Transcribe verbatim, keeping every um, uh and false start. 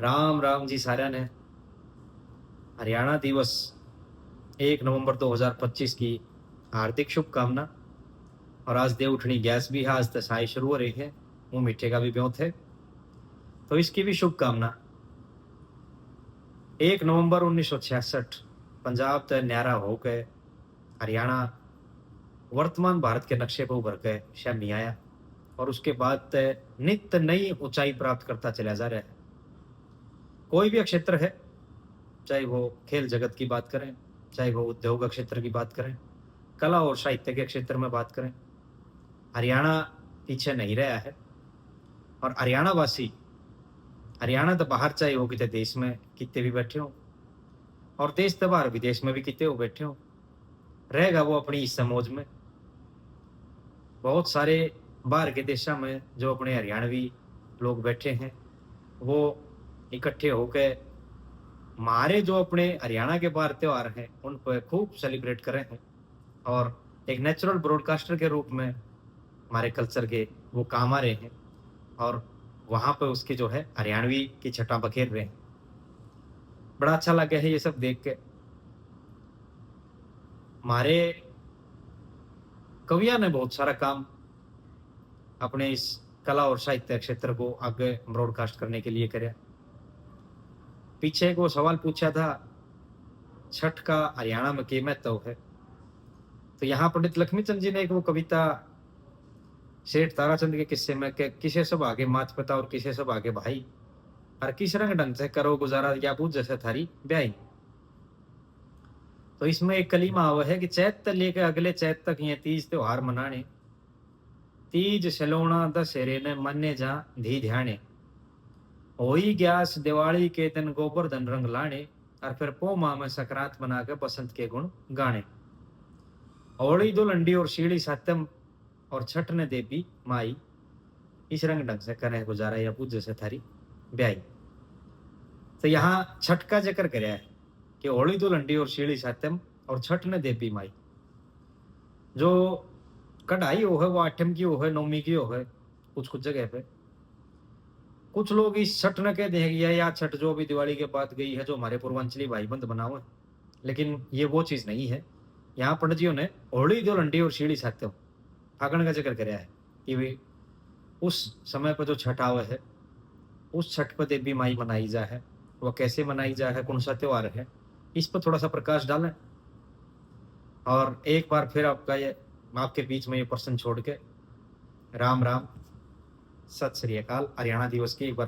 राम राम जी सारया ने। हरियाणा दिवस एक नवंबर दो हज़ार पच्चीस की हार्दिक शुभकामना। और आज देव उठनी गैस भी है, आज तो साई शुरू हो रही है, मुंह मीठे का भी ब्यों थे, तो इसकी भी शुभकामना। एक नवंबर उन्नीस सौ छियासठ, पंजाब तै न्यारा होके हरियाणा वर्तमान भारत के नक्शे पर उभर के सामने आया और उसके बाद तै नित्य नई ऊंचाई प्राप्त करता चला जा रहा है। कोई भी क्षेत्र है, चाहे वो खेल जगत की बात करें, चाहे वो उद्योग क्षेत्र की बात करें, कला और साहित्य के क्षेत्र में बात करें, हरियाणा पीछे नहीं रहा है। और हरियाणा वासी, हरियाणा तो बाहर चाहे वो कितने देश में कितने भी बैठे हो, और देश तो बाहर विदेश में भी कितने हो बैठे हो, रहेगा वो अपनी इस समोज में। बहुत सारे बाहर के देशों में जो अपने हरियाणवी लोग बैठे हैं, वो इकट्ठे होकर हमारे जो अपने हरियाणा के बाहर त्यौहार हैं, उन पर खूब सेलिब्रेट करें हैं और एक नेचुरल ब्रॉडकास्टर के रूप में हमारे कल्चर के वो काम आ रहे हैं और वहाँ पे उसके जो है हरियाणवी की छटा बखेर रहे हैं। बड़ा अच्छा लगा है ये सब देख के। हमारे कविया ने बहुत सारा काम अपने इस कला और साहित्य क्षेत्र को आगे ब्रॉडकास्ट करने के लिए करा। पीछे एक वो सवाल पूछा था, छठ का हरियाणा में के महत्व है, तो यहाँ पंडित लक्ष्मी चंद जी ने एक वो कविता सेठ ताराचंद के किस्से में कि किसे सुभागे मात पिता और किसे सुभागे भाई, और किस रंग ढंग से करो गुजारा या बूझ जैसे थारी ब्याही। तो इसमें एक कलीमा आवे है कि चैत तै लेके अगले चैत तक ये तीज त्योहार मनाने, तीज सलोणा दशहरे ने मन्ने जा धी ध्याने, होई ग्यास दिवाली के दिन गोवर्धन रंग लाने, और फिर पो माह में सकरात मना के बसंत के गुण गाने। होली धुलंडी और शीली सातम और छठ ने देवी माई, इस रंग ढंग से करें गुजारा या बूझ जैसे थारी ब्याही। तो यहाँ छठ का जिक्र करया है कि होली धुलंडी और शीली सातम और छठ ने देवी माई। जो कढ़ाई हो है, वो आठम की हो है, नौमी की हो है, कुछ कुछ जगह पे। कुछ लोग इस छठ ने कह देंगे कि यह, यह छठ जो अभी दिवाली के बाद गई है, जो हमारे पूर्वांचली भाई बंद बनाओ है, लेकिन ये वो चीज़ नहीं है। यहाँ पंडित जी ने होली धुलंडी और शीली सातम, फागण का जिक्र करया है कि वे उस समय पर जो छठ आवे है, उस छठ पर देवी माई मनाई जा है, वह कैसे मनाई जा है, कौन सा त्यौहार है, इस पर थोड़ा सा प्रकाश डालें। और एक बार फिर आपका ये, आपके बीच में ये प्रश्न छोड़ के राम राम, सत श्री अकाल। हरियाणा दिवस की एक बार